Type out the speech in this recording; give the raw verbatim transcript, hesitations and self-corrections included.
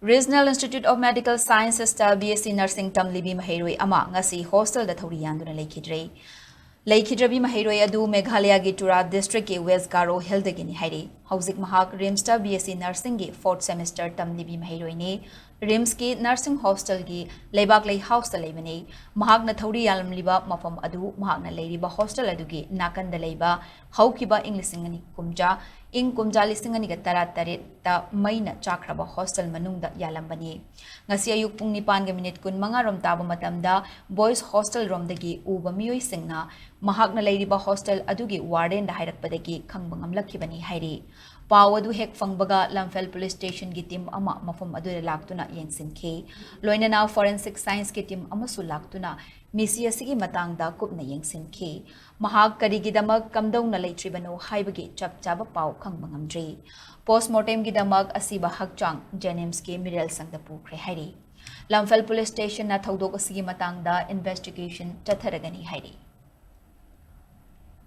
Regional Institute of Medical Sciences ꯇ B S C Nursing ꯇꯝꯂꯤꯕꯤ ꯃꯍꯩꯔꯣꯏ ꯑꯃ ꯉꯁꯤ hostel ꯗ ꯊꯧꯔꯤ ꯌꯥꯟꯗꯨꯅ ꯂꯩꯈꯤꯗ꯭ꯔꯦ꯫ ꯂꯩꯈꯤꯗ꯭ꯔꯕꯤ ꯃꯍꯩꯔꯣꯏ ꯑꯗꯨ ꯃꯦꯘꯥꯂꯌꯥꯒꯤ ꯇꯨꯔꯥ district ꯀꯤ West Garo Hill ꯗꯒꯤꯅꯤ ꯍꯥꯏꯔꯤ꯫ ꯍꯧꯖꯤꯛ ꯃꯍꯥꯛ RIMS ꯇ B S C Nursing ꯒꯤ fourth semester ꯇꯝꯂꯤꯕꯤ ꯃꯍꯩꯔꯣꯏꯅꯤ꯫ RIMS ꯀꯤ nursing hostel ꯒꯤ ꯂꯩꯕꯥꯛꯂꯩ house ꯇ ꯂꯩꯕꯅꯤ꯫ ꯃꯍꯥꯛꯅ ꯊꯧꯔꯤ ꯌꯥꯜꯂꯝꯂꯤꯕ ꯃꯐꯝ ꯑꯗꯨ ꯃꯍꯥꯛꯅ ꯂꯩꯔꯤꯕ hostel ꯑꯗꯨꯒꯤ ꯅꯥꯀꯟꯗ ꯂꯩꯕ ꯍꯧꯈꯤꯕ ꯏꯪ ꯂꯤꯁꯤꯡ ꯑꯅꯤ ꯀꯨꯝꯖꯥ, ꯏꯪ ꯀꯨꯝꯖꯥ ꯂꯤꯁꯤꯡ ꯑꯅꯤꯒ ꯇꯔꯥꯇꯔꯦꯠ ꯇ ꯃꯩꯅ ꯆꯥꯛꯈ꯭ꯔꯕ hostel ꯃꯅꯨꯡꯗ ꯌꯥꯜꯂꯝꯕꯅꯤ꯫ ꯉꯁꯤ ꯑꯌꯨꯛ ꯄꯨꯡ ꯅꯤꯄꯥꯟꯒ minute ꯀꯨꯟꯃꯉꯥ ꯔꯣꯝ ꯇꯥꯕ ꯃꯇꯝꯗ boys hostel ꯔꯣꯝꯗꯒꯤ ꯎꯕ ꯃꯤꯑꯣꯏꯁꯤꯡꯅ ꯃꯍꯥꯛꯅ ꯂꯩꯔꯤꯕ hostel ꯑꯗꯨꯒꯤ warden ꯗ ꯍꯥꯏꯔꯛꯄꯗꯒꯤ ꯈꯪꯕ ꯉꯝꯂꯛꯈꯤꯕꯅꯤ ꯍꯥꯏꯔꯤ꯫ ꯄꯥꯎ ꯑꯗꯨ ꯍꯦꯛ ꯐꯪꯕꯒ ꯂꯝꯐꯦꯜ police station ꯒꯤ team ꯑꯃ ꯃꯐꯝ ꯑꯗꯨꯗ ꯂꯥꯛꯇꯨꯅ ꯌꯦꯡꯁꯤꯟꯈꯤ꯫ ꯂꯣꯏꯅꯅ forensic science ꯀꯤ team ꯑꯃꯁꯨ ꯂꯥꯛꯇꯨꯅ ꯃꯤꯁꯤ ꯑꯁꯤꯒꯤ ꯃꯇꯥꯡꯗ ꯀꯨꯞꯅ ꯌꯦꯡꯁꯤꯟꯈꯤ꯫ ꯃꯍꯥꯛ ꯀꯔꯤꯒꯤꯗꯃꯛ ꯀꯝꯗꯧꯅ ꯂꯩꯇ꯭ꯔꯤꯕꯅꯣ ꯍꯥꯏꯕꯒꯤ ꯆꯞ ꯆꯥꯕ ꯄꯥꯎ ꯈꯪꯕ ꯉꯝꯗ꯭ꯔꯤ꯫ Post mortem ꯒꯤꯗꯃꯛ ꯑꯁꯤꯕ ꯍꯛꯆꯥꯡ JNIMS ꯀꯤ ꯃꯤꯔꯦꯜ ꯁꯪꯗ ꯄꯨꯈ꯭ꯔꯦ ꯍꯥꯏꯔꯤ꯫ ꯂꯝꯐꯦꯜ police station ꯅ ꯊꯧꯗꯣꯛ ꯑꯁꯤꯒꯤ ꯃꯇꯥꯡꯗ investigation ꯆꯠꯊꯔꯒꯅꯤ ꯍꯥꯏꯔꯤ꯫